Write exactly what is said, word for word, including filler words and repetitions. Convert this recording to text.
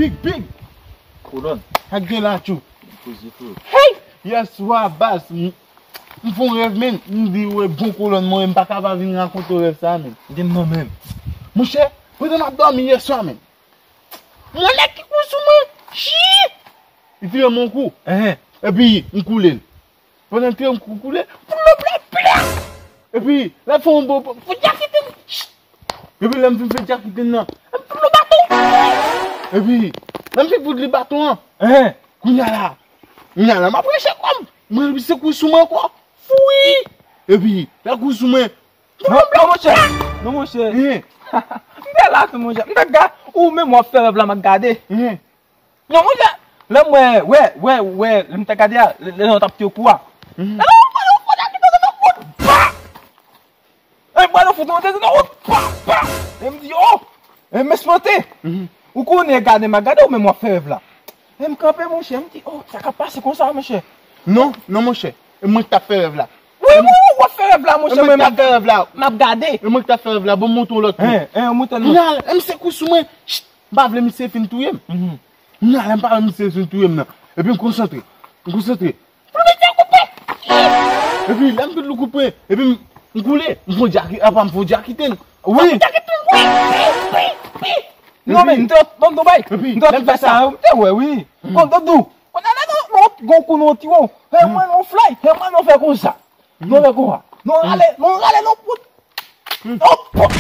Big, big! Kolòn. Ak de la tjou. Poze frè. Hey! Yèswa, baz, m, m fè yon rèv, men, m di, wè, bon kolòn mwen, m pa ka pa vin rakonte w rèv sa, men. Gen non, men. Monchè, pandan m ap dòmi yèswa, men. Yon nèg ki kouri sou mwen. Chi! Li tire m yon kou. Epi, m koule l. Pandan l tire m kou koule, pou l plat, plat! Epi, l ap fè yon bon, pou djakite m. Epi, lè m fin fè djakite m nan, m pou l baton. Epi, lè m fin pou li baton an, kounye a la, kounye a la, m ap rache kò m. Mwen, li se kouri sou mwen ankò. Fwi! Epi, lè l kouri sou mwen, Non, non, monchè. Non, monchè. M te la tou, monchè. M te gade. Ou menm w ap fè rèv la, m ap gade. Non, monchè. Lè m wè, wè, wè, wè, lè m te gade a, lè, lè w t ap tire kou a. Lè w pale yon fò djak, li te nan wout. Pa! E pale yon fò djak, li te nan wout. Pa, pa! E m di, oh! E m espante. Ou konnen gade, m ap gade, ou menm w ap fè rèv la. E m kanpe, monchè, m di, oh, sa k ap pase konsa, monchè? Non, non, monchè. E mwen k t ap fè rèv la. Wi, wi, wi, w ap fè rèv la, monchè, mwen m ap fè rèv la. M ap gade. E mwen k t ap fè rèv la, bon, m montre w lòt kou. Hein, hein, montre nou. Kounye a, misye kouri sou mwen. Chit, m pa vle misye fin touye m. Kounye a, m pa vle misye fin touye m nan. Epi m konsantre. M konsantre. Epi lè m fin lou kout pwen, epi m, m koule, m fon djaki, apa m fon djakite l. Wi. Djakite l, wi. Pi, pi, pi. Non, men, m te, non, non, bay. M te fè sa, m te wè, wi. Kon doudou. Kon ale, non, non, gon kou, non, ti wo. Fè mwen, non, fly. Fè mwen, non, fè konsa. Non, fè konsa. Non, ale, non, ale, non, pout. Non, pout.